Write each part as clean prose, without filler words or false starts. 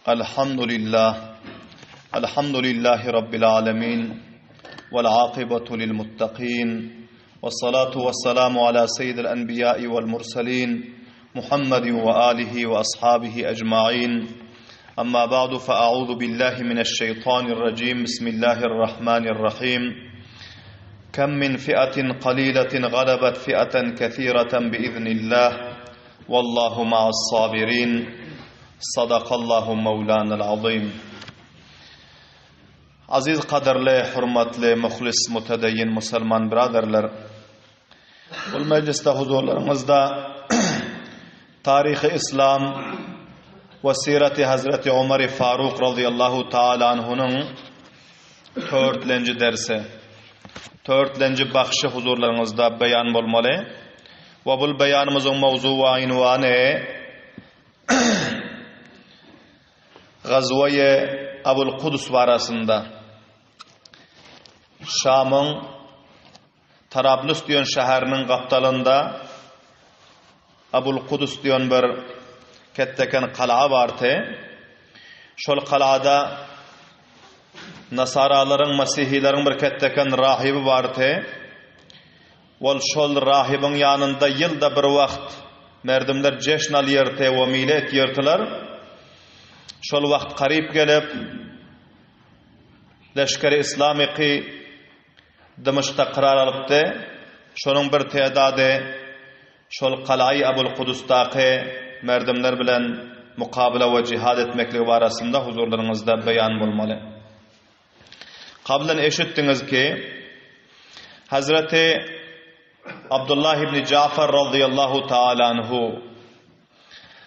Elhamdülillah. Elhamdülillahi Rabbil alemin. Vel akibetu lil muttaqin. Ve salatu ve selamu ala seyyidil enbiyai vel mursalin. Muhammed ve alihi ve ashabihi ecmain. Amma ba'du fe a'udhu billahi mineşşeytanirracim. Bismillahirrahmanirrahim. Kem min fi'atin qaliletin galebet fi'aten kesireten biiznillah. Wallahu ma'as sabirin. Sadakallahu mawlanal azim. Aziz gadyrly, hurmatly, muhlis, mutedeyyin musulman biraderler. Bul mejlisde huzurlaryňyzda taryhy islam we sireti Hazreti Omar Faruk radıyallahu taala anhunyň törtlenji dersi, törtlenji bahşy huzurlaryňyzda beýan bolmaly. We bul beýanymyzyň mowzu we ynwany Gazwaýy Abul Kudus barasynda. Şamyň Tarablus diýen şäheriniň gapdalynda Abul Kudus diýen bir ketdeken gala bardy. Şol galada nasaralaryň, mesihileriň bir ketdeken rahibi bardy. Ol şol rahybyň ýanynda ýylda bir wagt merdimler jeşn alýardy we mile etýärdiler. Şol wagt garyp gelip, leşgeri islamyky Dymyşkda karar alypdy. Şonuň bir tedady şol Kalaýy Abul Kudusdaky merdimler bilen mukabyla we jihad etmekligi barasynda huzurlaryňyzda beýan bolmaly. Kablan eşitdiňiz ki, Hazreti Abdullah ibn Jafar radıyallahu taala anhu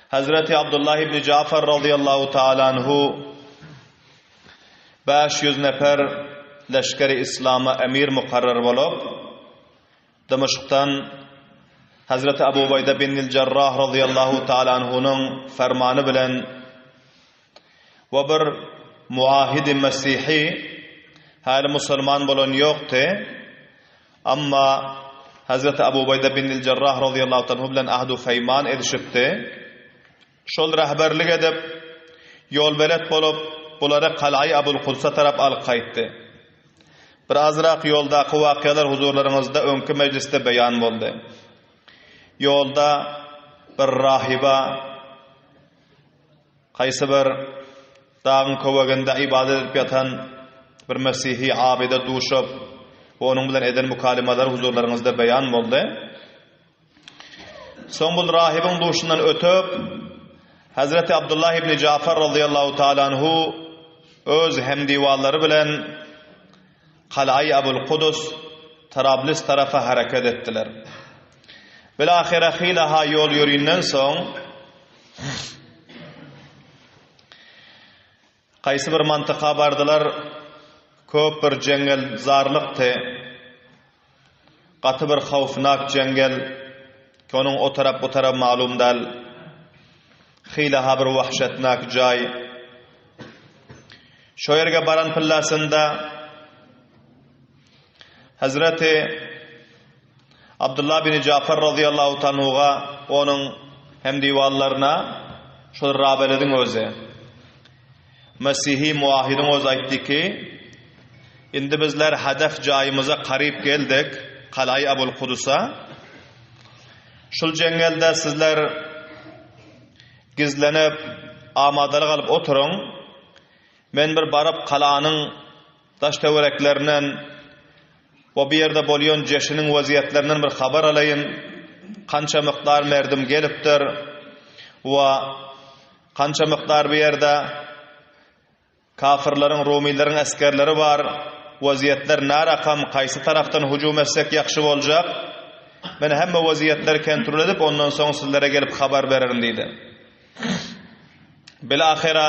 Hazreti Abdullah ibn Jafar radıyallahu taala anhu 500 nefer leşgeri İslama emir mukarrar bolup, Dymaşkdan Hazreti Abu Ubayda bin Jarrah radıyallahu taala anhunyň fermany bilen We bir muahidi mesihi, häli musulman bolan ýokdy, amma Hazreti Abu Ubaýda bin Jarrah razyýallahu anhu bilen ahdu peýman edişipdi. Şol rehberlik edip, ýolbelet bolup, bulary Kalaýy Abul Kudsa tarap alyp gaýtdy. Bir azrak ýoldaky wakyýalar huzurlaryňyzda öňki mejlisde beýan boldy. Ýolda bir rahiba, Haýsy bir dagyň köweginde ybadat edip ýatan bir mesihi abyda duşup we onuň bilen eden mukalimalary huzurlaryňyzda beýan boldy. Soň bul rahibiň duşundan ötüp, Hazreti Abdullah ibn Jafar razyýallahu taala anhu öz hemdiwallary bilen Kalaýy Abul Kudus, Tarablis tarapa hereket etdiler. Bilahyra hyla-ha ýol ýörinden soň, Haýsy bir mantyka bardylar, köp bir jeňňelzarlykdy. Gaty bir howfnak jeňňel, ki onuň o tarap bu tarap malum däl. Hyla-ha bir wahşetnak jaý. Şo ýerge baran pillasynda Hezreti Abdullah bin Jafar razyýallahu tanuga onuň hemdiwanlaryna şol rabelediň özi Mesihi muahidiň özi aýtdy ki, indi bizler hedef jaýymyza karyp geldik, Kalaý Abul Kudusa. Şul jeňňelde sizler gizlenip, amadalyk alyp oturyň. Men bir baryp galanyň daş-töwereklerinden we bu ýerde bolýan jeşiniň wezýetlerinden bir habar alaýyn, kança mukdar merdim gelipdir we kança mukdar bu ýerde kafirleriň, rumileriň esgerleri bar, wezýetler närakam, kaýsy tarapdan hüjüm etsek ýagşy boljak, men hemme wezýetleri kentrol edip, ondan soň sizlere gelip habar bererin diýdi. Bilahyra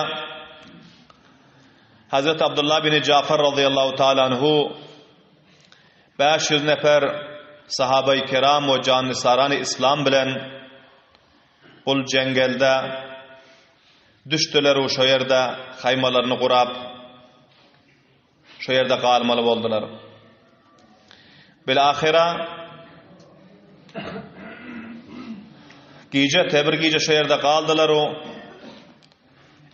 Hazreti Abdullah bin Jafar razyýallahu taala anhu 500 nefer sahabai kiram we jannisarany islam bilen bul jeňňelde düşdüler we şo ýerde haýmalaryny gurap şo ýerde galmaly boldular. Bilahyra gije tebir gije şo ýerde galdylar.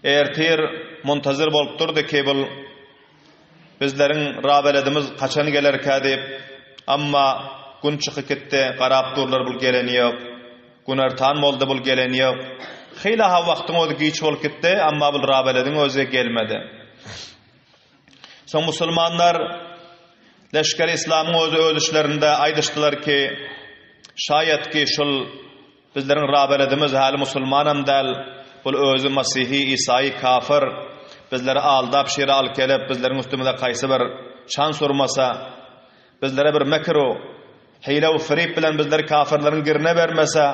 Ertir muntazir bolup durdy ki bul bizleriň rabeledimiz haçan gelerkä diýip, amma gün çykyp gitdi, garap durlar bul geleni ýok. Günortan boldy bul geleni ýok. Hyla-ha wagtyň özi giç bolup gitdi, amma bul rabelediň özi gelmedi. Soň musulmanlar leşgeri islamyň özi öz işlerinde aýdyşdylar ki, şaýat ki şul Bizleriň rabeledimiz häli musulmanam däl, bul özi masihi, isaýy, kafir, bizleri aldap şire alyp gelip, bizleriň üstümize kaýsy bir çan surmasa, bizlere bir mekr u hile u firip bilen bizleri kafirleriň girine bermese,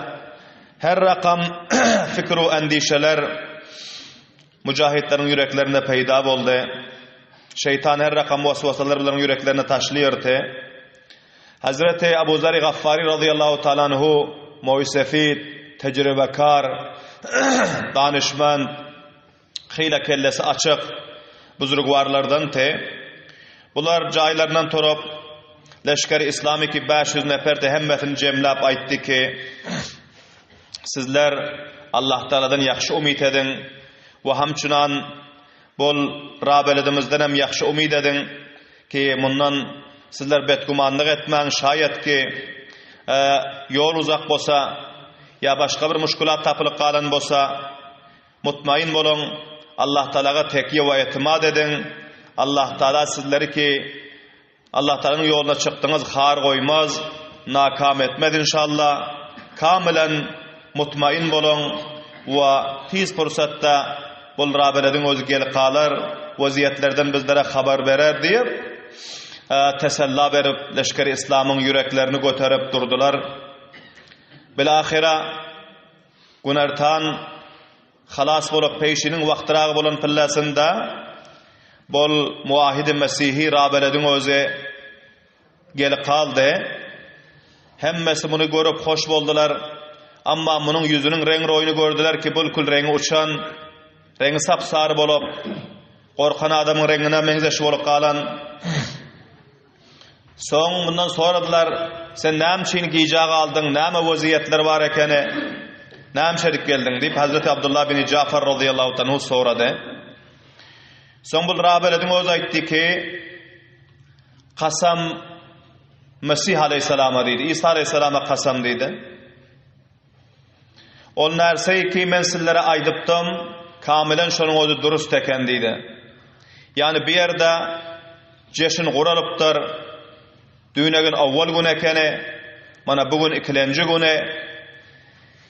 her rakam fikr u endişeler mujahitleriň ýüreklerinde peýda boldy. Şeýtan her rakam waswasalar bularyň ýüreklerine taşlyýardy. Hezreti Abu Zeri Gaffary razyýallahu taala anhu moýsefit, tejribekar, danyşmend, hyla kellesi açyk buzrugwarlardandy. Bular jaýlaryndan turup, leşgeri islamy ki 500 neperdi hemmesini jemläp aýtdy ki, Sizler Allah Taaladan ýagşy umyt ediň we hamçynan bol rabeledimizden hem ýagşy umyt ediň. Ki, mundan sizler betgümanlyk etmäň, şaýat ki, ýol uzak bolsa, ýa başga bir muşkulat tapylyp galan bolsa, mutmaýyn boluň, Allahtalaga tekýe we etimat ediň, Allahtala sizleri ki, Allahtalanyň ýoluna çykdyňyz, har goýmaz, nakam etmez inşallah, kamylan mutmaýyn boluň we tiz pursatda Bul Rabelediň özi gelip galar, weziýetlerden bizlere habar berer diýip, tesella berip, leşgeri yslamyň ýüreklerini göterip durdular. Bilahyra günortan halas bolup, peýşiniň wagtyragy bolan pillesinde bol muahidi mesihi Rabelediň özi Gelip galdy. Hemmesi muny görüp hoş boldular. Amma munuň ýüzüniň reň-roýuny gördüler ki, bul kül reňi uçan, reňi sap-sary bolup, gorkan adamyň reňine meňzeş bolup galan. Soň mundan soradylar, Sen näme üçin gijä galdyň, näme weziýetler bar ekeni, näme edip geldiň? diýip, Hazreti Abdullah bin Jafar razyýallahu anhu sorady. Soň bul Rabelediň özi aýtdy ki, Kasam Mesih aleýhissalama diýdi. Isa aleýhissalama kasam diýdi. Ol närseyi ki men sizlere aýdypdym, kamilen şonuň özi dürüst eken diýdi. Ýagny bu ýerde jeşin guralypdyr. Düýnegin owwal gün ekeni, mana bu gün ikilenji güni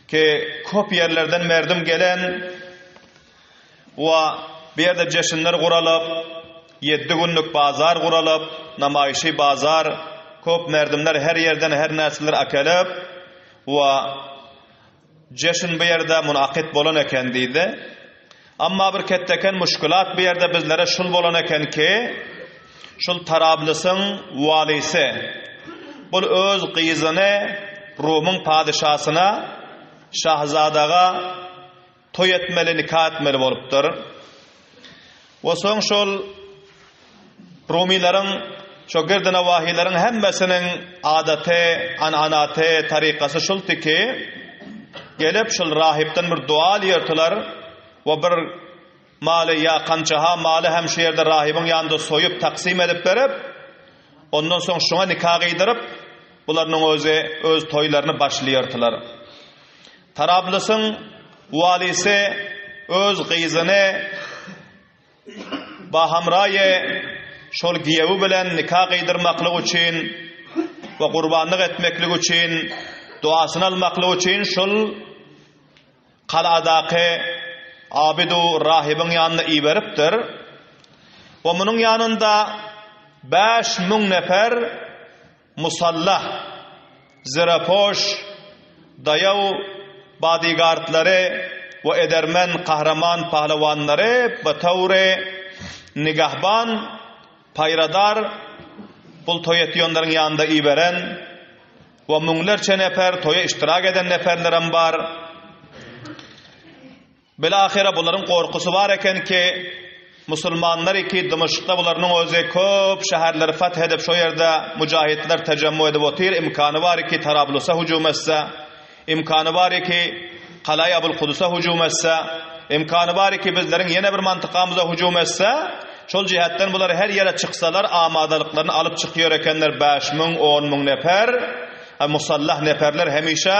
ki köp ýerlerden merdim gelen We bu ýerde jeşinler guralyp, ýeddi günlük bazar guralyp, namaýşy bazar, köp merdimler her ýerden her närseler äkelip, we jeşin bu ýerde munakyt bolan eken diýdi. Amma bir ketdeken muşkilat bu ýerde bizlere şul bolan eken ki, şul Tarablysyň walysy, bul öz gyzyny Rumyň padyşasyna, şahzadaga, Toý etmeli, nika etmeli bolupdyr. We soň şol rumylaryň, şo girdinawahileriň hemmesiniň adaty, ananaty, tarykasy şuldy ki, gelip şol rahypdan bir dua alýardylar we bir maly ýa kançaha maly hem şu ýerde rahybyň ýanynda soýup taksym edip berip, ondan soň şoňa nika gyýdyryp, bularynyň özi öz toýlaryny başlaýardylar. Tarablusyň walysy öz gyzyny Bahamraýe şol giýewi bilen nika gyýdyrmaklyk üçin we gurbanlyk etmeklik üçin, duasyny almaklyk üçin şol galadaky abydu rahybyň ýanyna iberipdir we munuň ýanynda 5000 nefer Musallah, zirepoş, daýaw bodyguardlary we edermen kahraman pahlewanlary betowry nigahban, paýradar, bul toý etýonlaryň ýanynda iberen we müňlerçe nefer toýa iştirak eden neferlerem bar. Bilahyra bularyň gorkusy bar eken ki, musulmanlar iki Dymyşkda bularynyň özi köp şäherleri feth edip şo ýerde mujahitler tejemmu edip otyr, imkany bar iki Tarablusa hüjüm etse, imkany bar iki Kalaý Abul Kudusa hüjüm etse, Imkany bar ki bizleriň ýene bir mantykamyza hüjüm etse, şol jihetden bular her ýere çyksalar amadalyklaryny alyp çykýar ekenler 5000, 10000 nefer, musallah neferler hemişe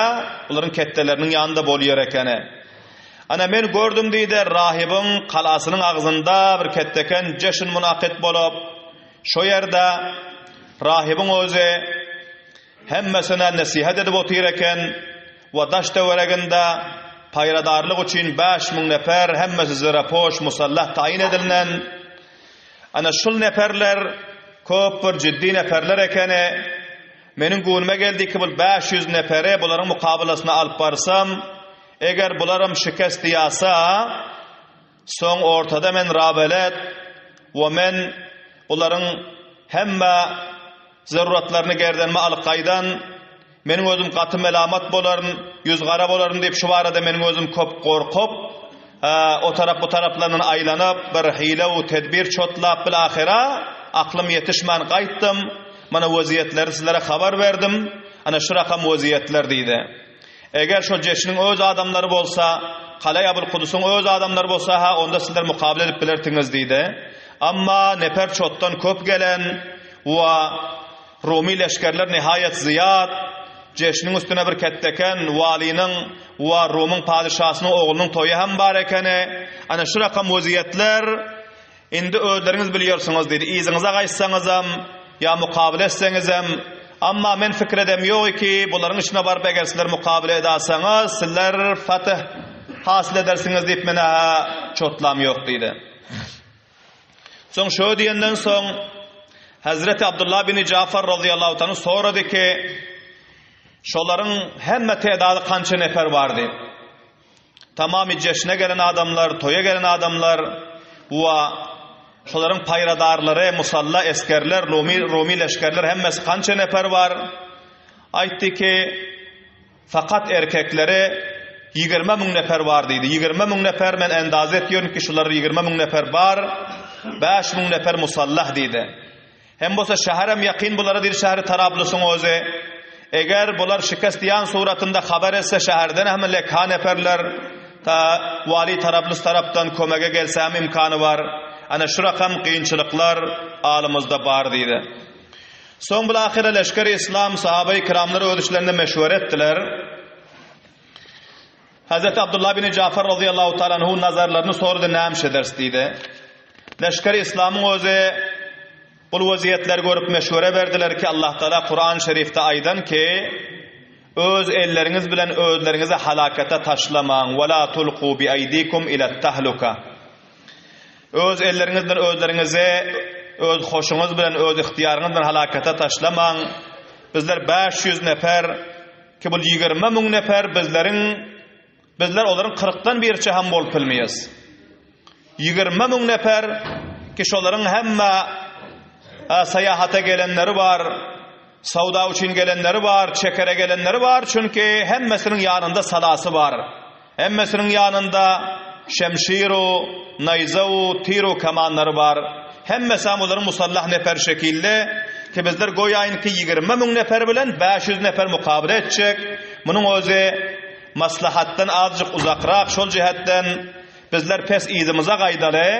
bularyň ketdeleriniň ýanynda bolýar ekeni. Ana men gördüm diýdi, rahibiň galasynyň agzynda bir ketdeken jeşn munakyt bolup, şo ýerde rahibiň özi hemmesine nesihat edip otyr eken we daş-töwereginde paýradarlyk üçin 5000 nefer hemmesi zirapoş musallah taýyn edilinen. Ana şul neferler köp bir jiddi neferler ekeni. Meniň göwnüme geldi ki bul 500 neferi bularyň mukabylasyna alyp barsam, Eger bularam şikest ýasa, soň ortada men rabelet we men bularyň hemme zeruratlaryny gerdenime alyp gaýdan, meniň özüm gaty melamat bolaryn, ýüz gara bolaryn diýip şu barada meniň özüm köp gorkup, o tarap bu taraplaryndan aýlanyp, bir hile we tedbir çotlap bilahyra aklym ýetişmän gaýtdym, mana weziýetleri sizlere habar berdim, ana şu rakam weziýetler diýdi. Eger şol jeşniň öz adamlary bolsa, Kaleý Abul Kudusyň öz adamlary bolsa-ha, onda sizler mukabele edip bilersiňiz diýdi. Amma neper çotdan köp gelen we rumy leşgerler nihaýat zyýat, jeşniň üstüne bir ketdeken walynyň we Rumyň padyşasynyň oglunyň toýy hem bar ekeni. Ana şu rakam weziýetler Indi özleriňiz bilýärsiňiz diýdi. Yzyňyza gaýtsaňyzam, ýa mukabele etseňizem, amma men pikir edem ýok ki, bularyň içine baryp eger sizler mukabele edasaňyz, sizler fath hasyl edersiňiz diýip men-ä çotlam ýok diýdi. Soň şo diýenden soň Hazreti Abdullah bin Jafar razyýallahu ta'ala sorady ki, şolaryň hemme tedady kança nefer bar diýip. Tamamy jeşne gelen adamlar, toýa gelen adamlar we şolaryň paýradarlary, musalla esgerler, rumy, rumy leşgerler hemmesi kança nefer bar? Aýtdy ki, fakat erkekleri 20 müň nefer bar diýdi. 20 müň nefer men endaze etýärin ki, şular 20 müň nefer bar, 5 müň nefer musallah diýdi. Hem bolsa şäherem ýakyn bulara diýdi şäheri Tarablusyň özi. Eger bular şikest ýan suratynda habar etse şäherden hem lekha neferler ta wali Tarablus tarapdan kömege gelse hem imkany bar. Ana şu rakam kynçylyklar alymyzda bar diýdi. Soň bilahyra leşgeri islam sahabeyi kiramlar öz içlerinde meşwere etdiler. Hazreti Abdullah bin Jafar radıyallahu ta'ala anhu nazarlaryny sordy nämiş ederis diýdi. Leşger-i Islamyň özi bul weziýetleri görüp meşwere berdiler ki Allah Taala Kuran Şerifde aýdan ki öz elleriňiz bilen özleriňizi halakata taşlamaň we la tulku bi aydikum ila tahluka. Öz elleriňiz bilen özleriňizi öz hoşuňyz bilen öz ihtiýaryňyz bilen halakata taşlamaň. Bizler 500 nefer Ki bul 20 müň nefer bizleriň bizler olaryň kyrkdan biriçe hem bolup bilmeýäs. 20 müň nefer ki şolaryň hemme saýahata gelenleri bar, sawda üçin gelenleri bar, çekere gelenleri bar, çünki hemmesiniň ýanynda salasy bar. Hemmesiniň ýanynda şemşiru, naýzawu, tiru kamanlary bar. Hemmesem olaryň musallah nefer şekilli, ki bizler goýaýyn ki 20 müň nefer bilen 500 nefer mukabele etjek. Munuň özi maslahatdan azjyk uzakrak şol jihetden bizler pes yzymyza gaýdaly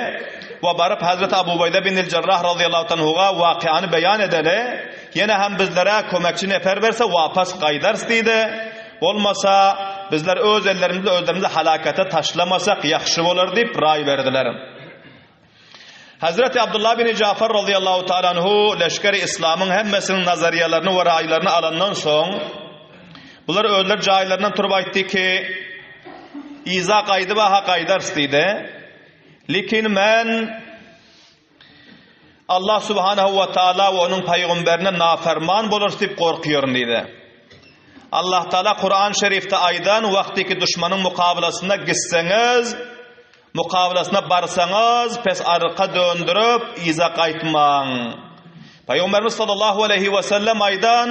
we baryp Hazreti Abu Ubeýde bin el-Jarrah razyýallahu anhuga wakyany beýan edeli. Ýene hem bizlere kömekçi nefer berse wapas gaýdarys diýdi. Bolmasa, bizler öz ellerimiz bilen özlerimizi halakata taşlamasak ýahşy bolar diýip raý berdiler. Hazreti Abdullah bin Jafar razyýallahu ta'ala anhu leşgeri islamyň hemmesiniň nazariýalaryny we raýlaryny alandan soň bular özleri jaýlaryndan turup aýtdy ki, Yza gaýdyba-ha gaýdarys diýdi. Lekin men Allah subhanahu we taala we onuň pygamberine naferman bolarys diýip gorkuýaryn diýdi. Allah Taala Kuran Şerifde aýdan wagtyky duşmanyň mukabylasyna gitseňiz, mukabylasyna barsaňyz, pes arka döndürip yza gaýtmaň. Pygamberimiz sallallahu aleýhi we sellem aýdan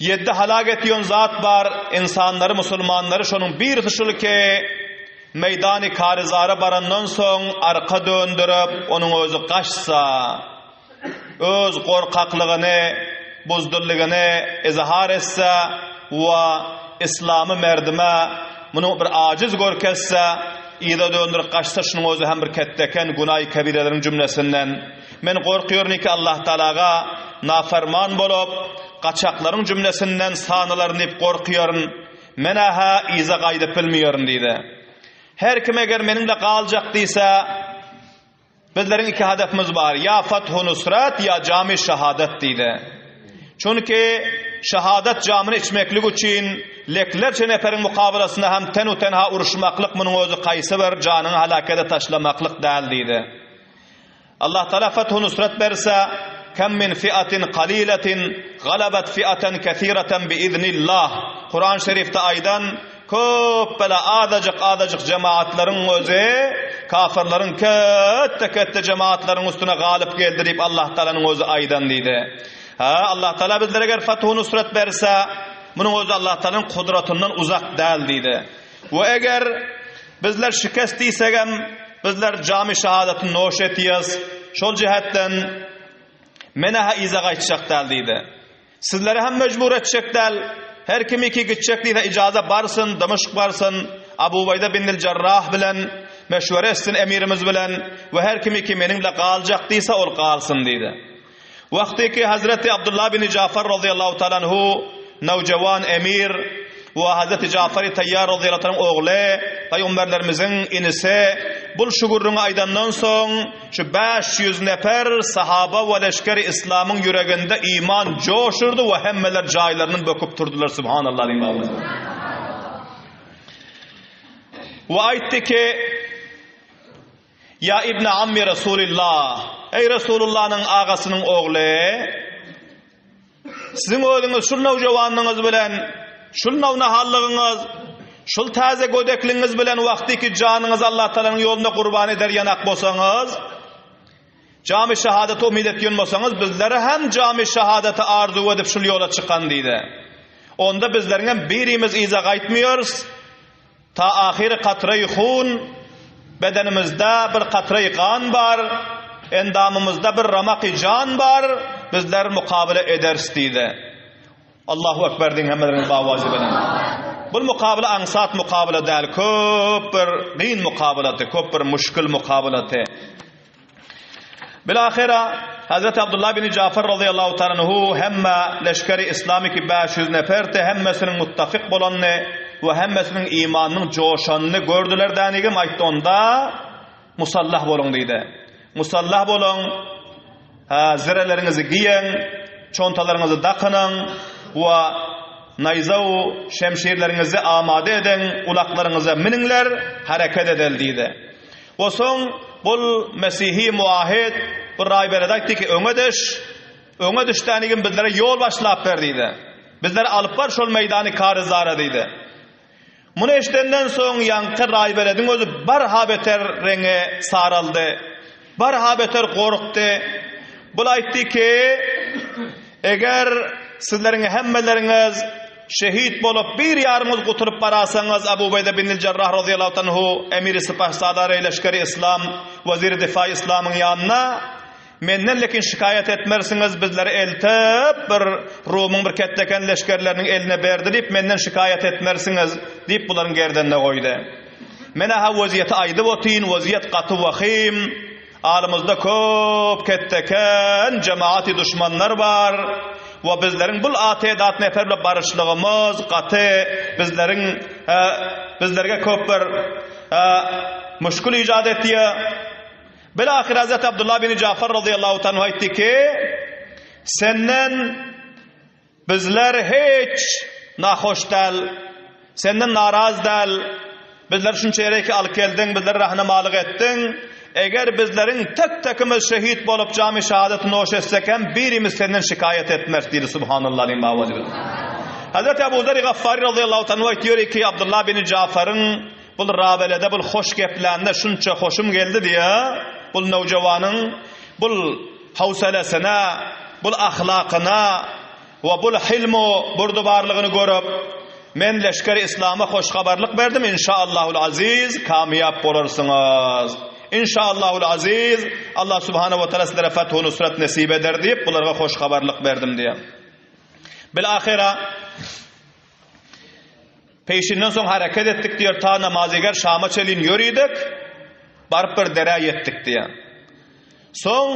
Ýeddi halak etýon zat bar, ynsanlary, musulmanlary, şonuň birisi şul ki, meýdany karyzara barandan soň arka döndürip, onuň özi gaçsa, öz gorkaklygyny, buzdilligini izhar etse we yslamy merdime. muny bir ajiz görkezse, yza döndürip gaçsa şunuň özi hem bir ketdeken günaýy kebireleriň jümlesinden. Men gorkýaryn ki Allah Tagalaga naferman bolup, gaçaklaryň jümlesinden sanalaryn diýip gorkýaryn. Men-ä-hä yza gaýdyp bilmeýärin diýdi. Her kim eger meniň-de galjak diýse, Bizleriň iki hadafymyz bar, ýa fathu nusrat, ýa jamy şahadat diýdi. Çünki şahadat jamyny içmeklik üçin leklerçe neferiň mukabalasynda hem tenu-tenha uruşmaklyk munuň özi kaýsy bir janyňy halakede taşlamaklyk däl diýdi. Allah Taala fathu nusrat berse, Kem min fi'atin kaliletin galabat fi'aten kesireten biiznillah. Kuran şerifde aýdan Köp bela azajyk-azajyk jemaatlaryň özi kafyrlaryň ketde-ketde jemaatlaryň üstüne galyp geldi diýip Allah Tagalanyň özi aýdan diýdi. Hä, Allah Tagala bizlere eger fathu nusrat berse, munuň özi Allah Tagalanyň kudratyndan uzak däl diýdi. We eger bizler şikest diýsegem, bizler jamy şahadaty noş etýäs. Şol jähetden men-ä yza gaýtjak däl diýdi. Sizleri hem mejbur etjek däl. Her kim iki gitjek diýse ijaza barsyn, Dymyşk barsyn, Abu Ubaýda bin Jarrah bilen meşwere etsin emirimiz bilen we her kim iki meniň bile galjak diýse ol galsyn diýdi. Wagtyky Hazreti Abdullah bin Jafar razyýallahu taala anhu nowjawan emir we Hazreti Jafary Taýýar razyýallahu taala ogly pygamberlerimiziň inisi bul şu gürrüňi aýdandan soň Şu 500 nefer sahaba we leşgeri islamyň ýüreginde iman joşurdy we hemmeler jaýlaryndan böküp turdular Subhanallah diýip awaz. We aýtdy ki, Ýa ibn ammi Resulillah, eý Resulullanyň agasynyň ogly, Siziň özüňiz şul nowjawanlygyňyz bilen, şul nownahallygyňyz, şul täze gödekligiňiz bilen wagtyky janyňyzy Allah Tagalanyň ýolunda gurban eder ýanak bolsaňyz, jamy şahadata umyt etýän bolsaňyz, bizler hem jamy şahadaty arzuw edip şul ýola çykan diýdi. Onda bizleriň hem birimiz yza gaýtmaýarys. Ta ahyry katraýy hun, bedenimizde bir katraýy gan bar, endamymyzda bir ramaky jan bar, bizler mukabele ederis diýdi. Allahu Ekber diýiň hemmeleriňiz bawazy bilen. Bul mukabele aňsat mukabele däl, köp bir gyn mukabeleti, köp bir muşkil mukabeleti. Bilahyra Hazreti Abdullah bin Jafar razyýallahu taala anhu hemme leşgeri islamiki 500 neferdi, hemmesiniň muttafik bolanyny we hemmesiniň imanynyň joşanyny gördüler dänigim aýtdy onda musallah boluň diýdi. Musallah boluň, ha, zireleriňizi giýiň, çontalaryňyzy dakynyň we naýza şemşirleriňizi amada ediň, ulaklaryňyza miniňler, hereket edeli diýdi. We soň bul mesihi muahid bir raýbelede aýtdy ki, öňe düş, öňe düşdänigim bizlere ýol başlap ber diýdi. Bizleri alyp bar şol meýdany Karyzara diýdi. Muny eşidenden soň ýaňky raýbelediň özi barha beter reňi saraldy. Barha beter gorkdy. Bul aýtdy ki, Eger sizleriň hemmeleriňiz şehit bolup, bir ýaryňyz gutulyp barasaňyz, Abu Ubeýde bin Jarrah razyýallahu anhu, emiri sypahsalary leşgeri yslam, weziri difaýy yslamyň ýanyna, menden lekin şikaýat etmersiňiz, bizleri eltip, bir Rumyň bir ketdeken leşgerleriniň eline berdi diýip, menden şikaýat etmersiňiz, diýip, bularyň gerdenine goýdy. Men-ä-hä weziýeti aýdyp otyryn, weziýet gaty wahym. Alymyzda köp ketdeken jemaati duşmanlar bar we bizleriň bul atedat nefer bile baryşlygymyz gaty bizleriň bizlerge köp bir muşkul ijat etýär. Bil-ahyr Hazreti Abdullah bin Jafar razyýallahu taala aýtdy ki, senden Bizler hiç nahoş däl, senden naraz däl. Bizleri şunça ýere ki alyp geldiň, bizlere rahnamalyk etdiň. Eger bizleriň tek-tekimiz şehit bolup jamy şahadaty noş etsek hem birimiz senden şikaýat etmeris diýdi Subhanallah diýip awazy bilen. Hazreti Abu Zer Gaffary razyýallahu anhu aýtýar ki Abdullah bin Jafaryň bul rabelede bul hoş geplände şunça hoşum geldi diýä. Bul nowjawanyň bul howsalasyna, bul ahlakyna we bul hilmu burdubarlygyny görüp, men leşgeri islama hoş habarlyk berdim, inşaallahul aziz kamýap bolarsyňyz. Inşaallahul aziz Allah subhanahu we taala sizlere fethu nusrat nesip eder diýip, bularga hoş habarlyk berdim diýýär. Bil ahyra. Peşinden soň hereket etdik diýýär, ta namazyger şama çelin ýöridik, baryp bir derä ýetdik diýýär. Soň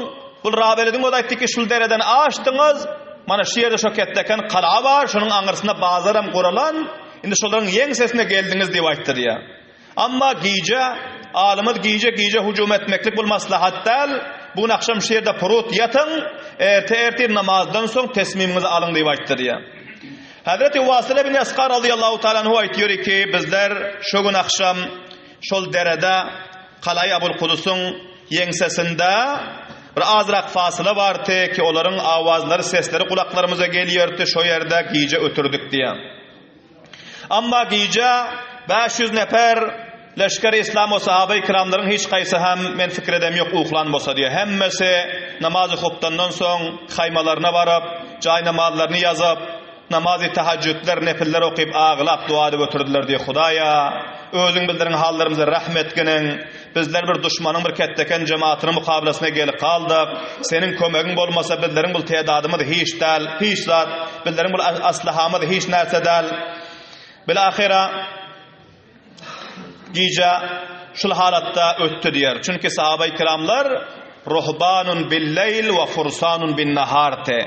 bul Rabelediň özi aýtdy ki, şul dereden aşdyňyz, mana şu ýerde şo ketdeken gala bar, şonuň aňyrsynda bazaram guralan, indi şolaryň ýeňsesine geldiňiz diýip aýtdy diýýär. Amma gije, alymyz gije gije hüjüm etmeklik bul maslahat däl, bu gün agşam şu ýerde purut ýatyň, erte ertir namazdan soň tesmimiňizi alyň diýip aýtdy diýýär. Hazreti Wasyl ibn Esga razyýallahu taala anhu aýtýar ki, bizler şu gün agşam şol derede Kalaý Abul Kudusyň ýeňsesinde bir azrak fasyla bardy ki, olaryň awazlary, sesleri gulaklarymyza gelýärdi, şo ýerde gije ötürdik diýýär. Amma gije 500 nefer leşger-i islam we sahabe-i kiramlaryň hiç haýsy hem men pikir edem ýok uklan bolsa diýe. Hemmesi namazy hupdandan soň haýmalaryna baryp, jaý namazlaryny ýazyp, namazy tahajjütler, nepiller okyp aglap dua edip oturdylar diýe. Hudaýa, özüň bizleriň hallarymyza rahm etginiň. Bizler bir duşmanyň bir ketdeken jematynyň mukabalasyna gelip galdyk. Seniň kömegiň bolmasa bizleriň bul tedadymyz hiç däl, hiç zat. Bizleriň bul aslahamyz hiç närse däl. Bilahyra gije şul halatda ötdi diýer. Çünki sahabaý kiramlar ruhbanun bil-leýl we fursanun bin-nahar-te.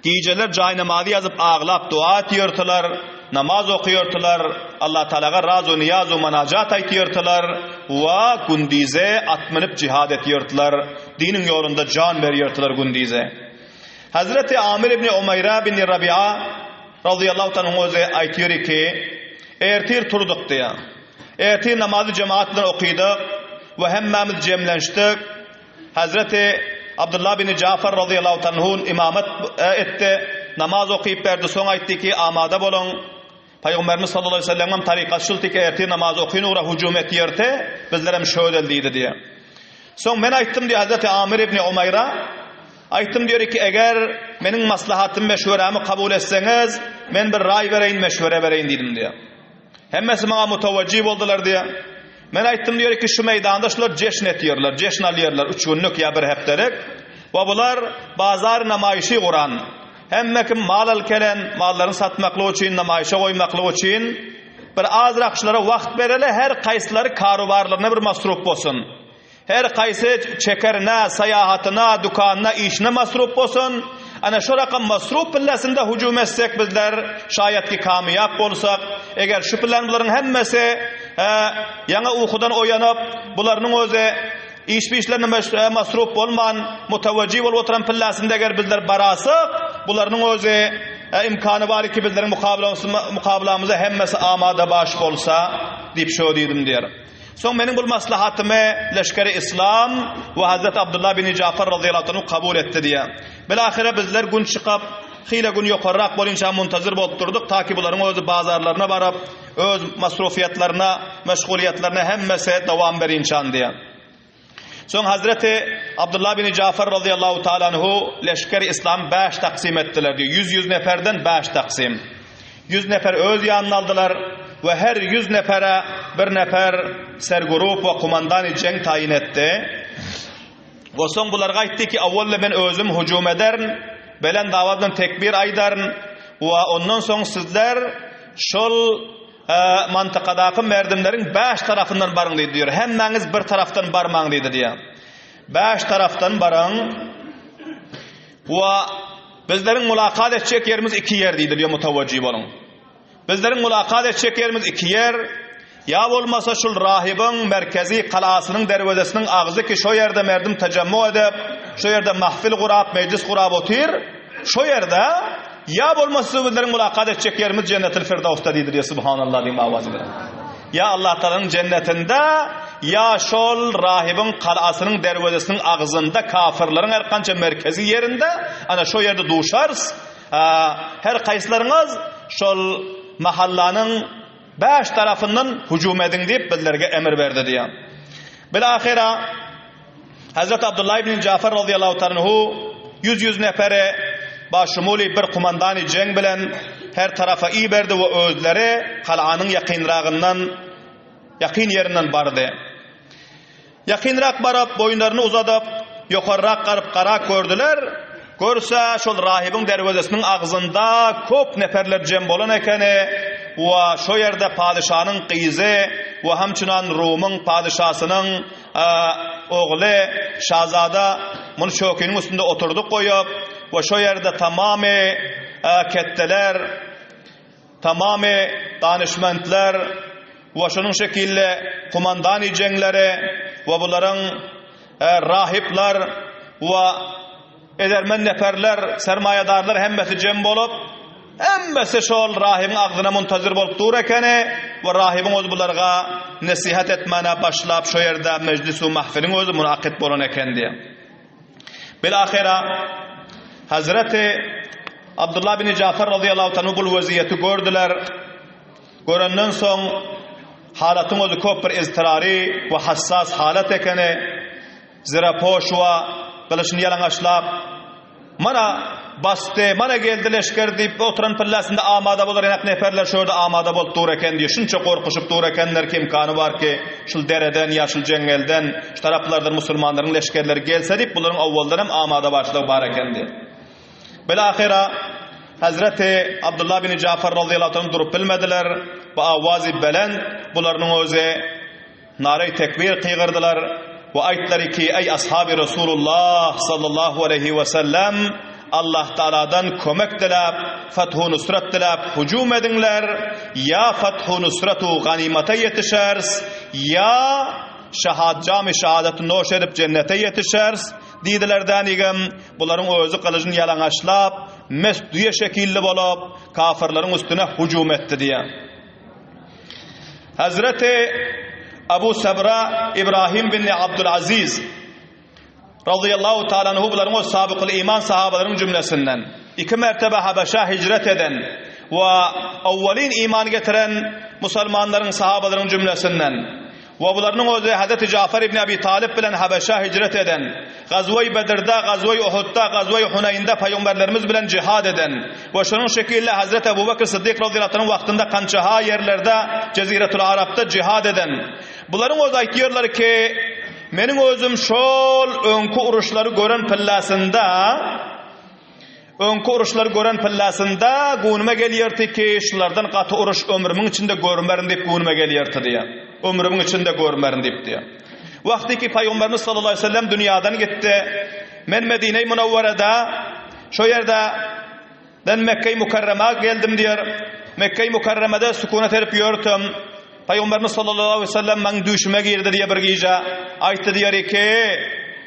Gijeler jaýnamazy ýazyp aglap dua etýärtiler, namaz okaýartylar, Allatagalaga razu nyýazu manajat aýtýartylar we gündize at münüp jihad etýärtiler, diniň ýolunda jan berýärtiler gündize. Hazreti Amir ibni Umaýra bin Rabia razyýallahu taala anhu özi aýtýar ki, Ertir turduk diýýär. Ertir namazy jemaat bilen okydyk we hemmämiz jemlenşdik. Hazreti Abdullah bin Jafar razyýallahu taala anhu imamet etdi, namaz okyp berdi, soň aýtdy ki, amada boluň. Pygamberimiz sallallahu aleyhi ve sellemiň tarykasy şuldy ki, ertir namaz okyn ugra hüjüm etýärdi, bizlerem şödel diýdi diýe. Soň men aýtdym diýe Hazreti Amir ibn Umaýra, aýtdym diýer ki, eger meniň maslahatym meşwerämi kabul etseňiz, men bir raý bereýin, meşwere bereýin diýdim diýe. Hemmesi maňa mutawajjih boldular diýýär. Men aýtdym diýer ki, şu meýdanda şular jeşn etýärler, jeşn alýarlar, üç günlük ýa bir hepdelik. We bular bazar namaýşy guran. Hemme kim mal alyp gelen, mallaryny satmaklyk üçin, namaýşa goýmaklyk üçin bir azrak şulara wagt bereli, her kaýsylary karobarlaryna bir masrup bolsun. Her kaýsy çekerine, saýahatyna, dükanyna, işine masrup bolsun. Ana şo rakam masrup pillesinde hüjüm etsek bizler şaýat ki kamyýap bolsak, eger şu plan bularyň hemmesi ýaňy ukudan oýanyp, bularynyň özi iş-bişlerine masrup bolman, mutawajjih bolup oturan pillasynda eger bizler barasak, bularynyň özi imkany bar ki bizleriň mukabalamyza hemmesi amada baş bolsa diýip şo diýdim diýer. Soň meniň bul maslahatymy leşgeri islam we Hazreti Abdullah bin Jafar razyýallahu anhu kabul etdi diýýär. Bilahyra bizler gün çykyp, hile gün ýokarrak bolynça muntazyr bolup durduk, ta ki bularyň özi bazarlaryna baryp, öz masrufiýetlerine, meşgulyýetlerine hemmesi dowam berinçan diýýär. Soň Hazreti Abdullah bin Jafar razyýallahu taala anhu leşgeri islam bäş taksym etdiler diýýär. Ýüz-ýüz neferden bäş taksym. Ýüz nefer öz ýanyna aldylar we her ýüz nefere bir nefer serguruh we kumandany jeň taýyn etdi. We soň bularga aýtdy ki, Awwalla men özüm hüjüm ederin, belent awaz bilen tekbir aýdaryn we ondan soň sizler şol mantykadaky merdimleriň bäş tarapyndan baryň diýdi diýýär. Hemmäňiz bir tarapdan barmaň diýdi diýýär. Bäş tarapdan baryň we Bizleriň mulakat etjek ýerimiz iki ýer diýdi, diýe mutawajjy boluň. Bizleriň mulakat etjek ýerimiz iki ýer, ýa bolmasa şul rahibiň merkezi galasynyň derwezesiniň agzy ki şo ýerde merdim tajammu edip, şo ýerde mahfil gurap, mejlis gurap otyr, şo ýerde, ýa bolmasa siz bizleriň mulakat etjek ýerimiz Jennetil Firdawsda diýdi, diýe subhanallah diýiň awazy bilen. Ýa Allah Tagalanyň jennetinde, ýa şol rahibiň galasynyň derwezesiniň agzynda kafirleriň her kança merkezi ýerinde, ana şo ýerde duşarys. Her kaýsylaryňyz şol mahallanyň bäş tarapyndan hüjüm ediň diýip bizlerge emir berdi diýýär. Bilahyra Hazreti Abdullah ibn Jafar razyýallahu taala anhu ýüz-ýüz neperi başumuly bir kumandany jeň bilen her tarapa iberdi we özleri galanyň ýakynragyndan ýakyn ýerinden bardy. Ýakynrak baryp, boýunlaryny uzadyp, ýokarrak garyp garak gördüler. Görse, şol rahibiň derwezesiniň agzynda köp neperler jem bolan ekeni. we şo ýerde padyşanyň gyzy we hemçinan Rumyň padyşasynyň ogly şazada muny çökiniň üstünde oturdyp goýup we şo ýerde tamamy ketdeler, tamamy danyşmentler we şonuň şekilli kumandany jeňleri we bularyň rahyplar we Edermen neperler, sermaýadarlar hemmesi jem bolup, hemmesi şol rahybyň agzyna muntazyr bolup dur ekeni we rahybyň özi bularga nesihat etmäne başlap şo ýerde mejlis-u mahfiliň özi munakyt bolan eken diýýär. Bil-ahyra Hazreti Abdullah bin Jafar razyýallahu anhu bul weziýeti gördüler. Görenden soň halatyň özi köp bir iztirary we hassas halat ekeni. Zirapoşwa gylyçyny ýalaňaçlap, Mana, basdy, mana geldi leşger diýip, oturan pillasynda amada bolar ýanak neperler şu ýerde amada bolup dur eken diýip, şunça gorkuşyp dur ekenler ki, imkany bar ki, şul dereden ýa şul jeňňelden, şu taraplardan musulmanlaryň leşgerleri gelse diýip, bularyň owaldan hem amada başlygy bar eken diýip. Bilahyra, Hezreti Abdullah bin Jafar razyýallahu anh durup bilmediler, bu awazy belent, bularynyň özi, Naraý tekbir gygyrdylar we aýtdylary ki, Eý ashaby Resulullah sallallahu aleýhi we sellem, Allah Tagaladan kömek diläp, fathu nusrat diläp hujum ediňler, ýa fathu nusratu ganymata ýetişeris, ýa şahat jamy şahadaty noş edip jennete ýetişeris diýdiler dänigem, bularyň özi gylyjyny ýalaňaçlap, mes düýe şekilli bolup, kafyrlaryň üstüne hujum etdi diýýär. Hazreti Abu Sabra Ibrahim bin Abdulaziz radıyallahu ta'ala anhu bularyň o sabykul iman sahabalaryň jümlesinden iki mertebe Habeşa hicret eden we awwalin iman getiren musulmanlaryň sahabalaryň jümlesinden We bularynyň özi Hezreti Jafar ibn Abi Talyp bilen Habeşä hijret eden, Gazweý Bedrde, Gazweý Uhudda, Gazweý Huneýnde Pygamberlerimiz bilen jihad eden we şonuň şekilde Hezreti Ebu Bekr Syddyk razyýallahu anhuň wagtynda kançaha ýerlerde Jeziretul Arapda jihad eden. Bularyň özi aýtýarlar ki, Meniň özüm şol öňki uruşlary gören pillasynda, Öňki uruşlary gören pillasynda göwnüme gelýärdi ki, şulardan gaty uruş ömrümiň içinde görmerin diýip göwnüme gelýärdi diýýär. Ömrümiň içinde görmerin diýip diýýär. Wagty ki Pygamberimiz sallallahu aleyhi ve sellem dünýadan gitdi. Men Medine-i Munawwarada şo ýerde den Mekge-i Mukarrema geldim diýär. Mekge-i Mukarremede sükunet edip ýörtüm. Pygamberimiz sallallahu aleýhi we sellem meň düýşüme girdi diýe bir gije. Aýtdy diýer ki,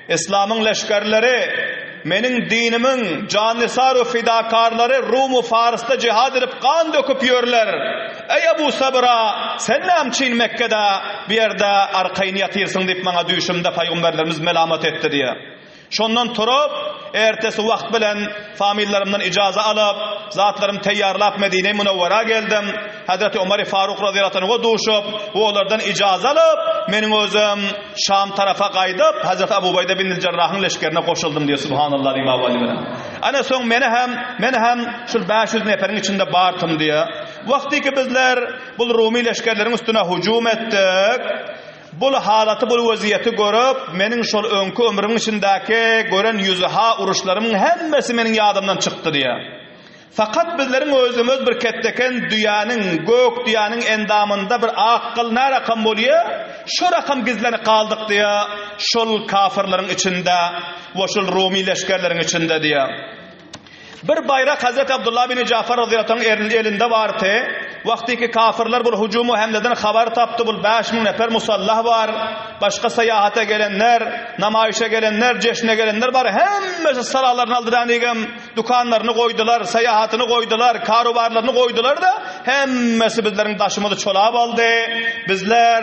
Islamyň leşgerleri, meniň dinimiň jannisar we fidakarlary Rum we Farsda jihad edip gan döküp ýörler. Eý Abu Sabra, sen näme üçin Mekgede bu ýerde arkaýyn ýatyrsyň diýip maňa düýşümde pygamberlerimiz melamat etdi diýe. Şondan turup, ertesi wagt bilen famillarymdan ijaza alyp, zatlarymy teýýarlap Medine-i Munawwara geldim. Hezreti Omary Faruk razyýallahu anhuwa duşup we olardan ijaza alyp, meniň özüm Şam tarapa gaýdyp, Hezreti Abu Ubaýda bin Jarrahyň leşgerine goşuldym diýýär. Subhanallah diýip awazy bilen. Ana soň meni hem, men hem şul 500 neferiň içinde bardym diýýär. Wagtyky bizler bul rumy leşgerleriň üstüne hujum etdik. Bul halaty, bul weziýeti görüp, meniň şol öňki ömrümiň içindäki gören ýüzüha uruşlarymyň hemmesi meniň ýadymdan çykdy diýýär. Fakat bizleriň özümiz bir ketdeken düýäniň, gök düýäniň endamynda bir ak gyl nä rakam bolýa, şo rakam gizlenip galdyk diýýär, şol kafyrlaryň içinde we şol rumy leşgerleriň içinde diýýär. Bir baýrak Hazreti Abdullah bin Jafar razyýallahu anhuň elinde bardy. Wagtyky kafyrlar bul hüjüm we hemleden habar tapdy, bul 5000 nefer musallah bar. Başga syýahata gelenler, namaýyşa gelenler, jeşne gelenler bar. Hemmesi salalaryny aldy dänigem, dükanlaryny goýdular, syýahatyny goýdular, karobarlaryny goýdular-da, hemmesi bizleriň daşymyzy çolap aldy. Bizler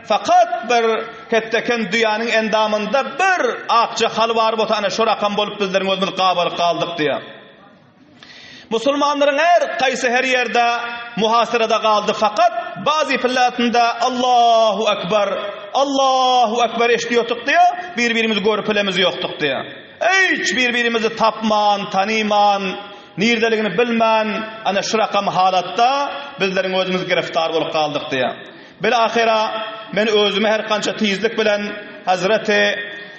Fakat bir ketdeken düýäniň endamynda bir akja hal bar bolsa ana şo rakam bolup bizleriň özümiz gabalyp galdyk diýýär. Musulmanlaryň her kaýsy her ýerde muhasyrada galdy fakat bazy pillatynda Allahu ekber Allahu ekber eşidýordyk diýýär, bir-birimizi görüp bilemiz ýokduk diýýär. Hiç bir-birimizi tapman, tanyman, nirdeligini bilmän ana şu rakam halatda bizleriň özümiz giriftar bolup galdyk diýýär. Bilahyra, men özümi her kança tizlik bilen Hazreti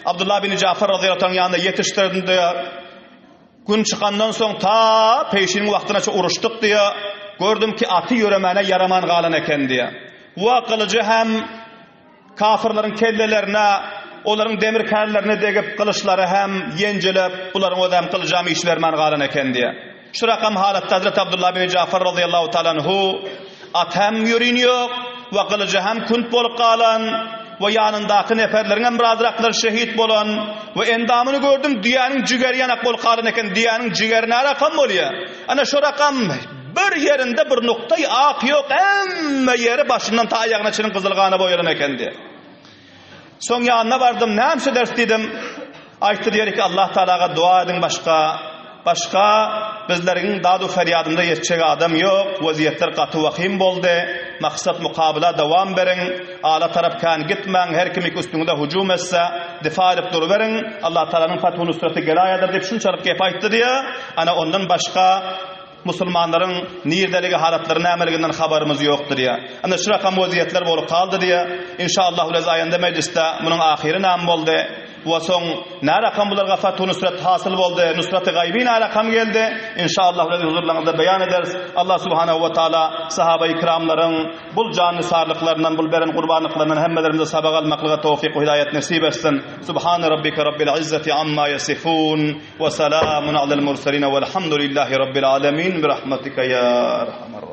Abdullah bin Jafar razyýallahu anhuň ýanyna ýetişdirdim diýýär. Gün çykandan soň ta peşiniň wagtynaça uruşdyk diýýär. Gördüm ki, aty ýöremäne ýaraman galan eken diýýär. We gylyjy hem kafyrlaryň kellelerine, olaryň demir kärlerine degip, gylyçlary hem ýenjilip, bularyň özem gylyjam iş bermän galan eken diýýär. Şu rakam halatda Hazreti Abdullah bin Jafar razyýallahu taala anhu at hem ýörin ýok we gylyjy hem künt bolup galan we ýanyndaky neperleriň hem birazraklary şehit bolan we endamyny gördüm düýäniň jigeri ýanak bolup galan eken düýäniň jigeri nä rakam bolýa ana şo rakam bir ýerinde bir nuktaý ak ýok hemme ýeri başyndan ta aýagyna çenli gyzyl gana boýalan eken diýe. Soň ýanyna bardym, näme ders diýdim. Aýtdy diýer ki, Allah Taalaga dua ediň başga, başga bizleriň dadu ferýadynda ýetjek adam ýok, weziýetler gaty wahym boldy, maksat mukabyla dowam beriň, ala tarap kän gitmäň, her kim iki üstüňize hujum etse, difa edip duruberiň, Allah Taalanyň fathu nusraty gelaýadyr diýip şunçalyk gep aýtdy diýýär. Ana ondan başga Musulmanlaryň nirdeligi halatlary nämeliginden habarymyz ýokdyr diýýär. Ine şu rakam weziýetler bolup galdy diýýär. Inşaallahu lez aýanda mejlisde munuň ahyry näme boldy we soň nä rakam bularga fathu nusrat hasyl boldy, nusraty gaýby nä rakam geldi, inşaallahu lez huzurlaryňyzda beýan ederis. Allah subhanahu we taala sahabaýy kiramlaryň bul jan nisarlyklaryndan, bul beren gurbanlyklaryndan hemmelerimize sabak almaklyga towfyk we hidaýat nesip etsin. Subhane rabbike rabbil izzati amma ýasifun. Ve selamun alel murselin velhamdülillahi rabbil alemin bi rahmetike ya erhamer.